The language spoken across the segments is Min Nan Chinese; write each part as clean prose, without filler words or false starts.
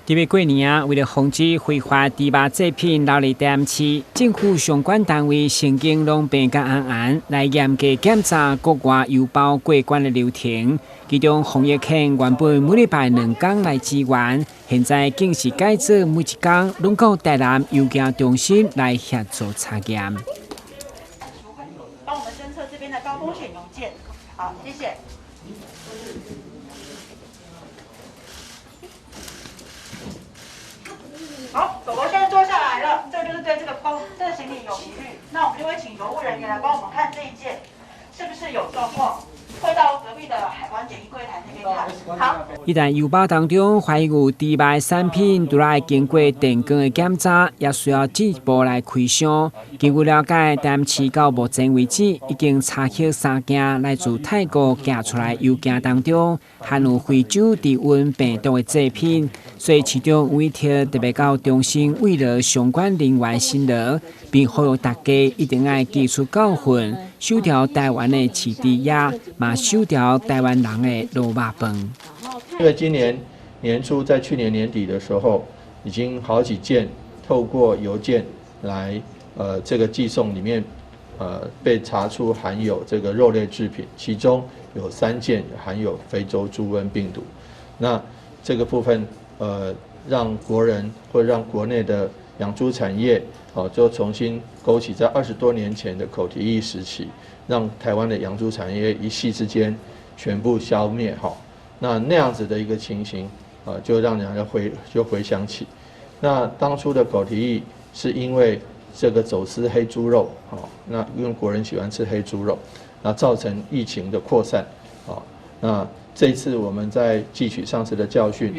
佇咧過年啊，為著防止非法豬肉製品流入台南市，政府相關單位曾經攏病甲安安來嚴格檢查國外郵包過關的流程。其中防疫犬原本每禮拜兩工來支援，現在竟是改做每一工攏到台南郵件中心來協助查驗。幫我們偵測這邊的高風險郵件。好，謝謝。好，狗狗現在坐下來了，這就是對這個包這個行李有疑慮，那我們就會請郵務人員來幫我們看這一件是不是有狀況，會到隔壁的海關檢疫櫃台那邊看。好，一旦郵包當中懷疑有豬肉的產品，除了經過電光的檢查，也需要進一步來開箱。根據了解，台南市到目前為止已經查獲三件來自泰國寄出來郵件當中含有非洲豬瘟病毒的製品，所以市長委託特別到中心慰勞相關人員辛勞，並呼籲大家一定愛記取教訓，守牢台灣的飼豬業，嘛守牢台灣人的滷肉飯。因為今年年初，在去年年底的時候，已經好幾件透過郵件來，這個寄送裡面，被查出含有這個肉類製品，其中有三件含有非洲豬瘟病毒。那這個部分，讓國人或讓國內的養豬產業，哦，就重新勾起在20多年前的口蹄疫時期，讓台灣的養豬產業一夕之間全部消滅，哈。那那樣子的一個情形，就讓人家回想起，那當初的口蹄疫是因為這個走私黑豬肉，那因為國人喜歡吃黑豬肉，那造成疫情的擴散，那這一次我們在汲取上次的教訓。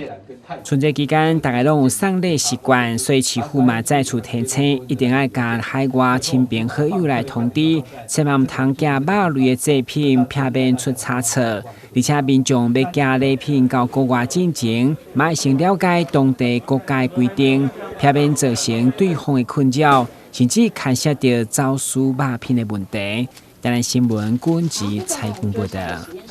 春節期間，大家攏有送禮習慣，所以市府嘛再次提醒，一定愛共海外親朋好友來通知，千萬毋通寄肉類的製品，避免出差錯。而且民眾欲寄禮品到國外進前，嘛愛先了解當地國家規定，避免造成對方的困擾，甚至牽涉著走私肉品的問題。台南新聞軍籍採訪報道。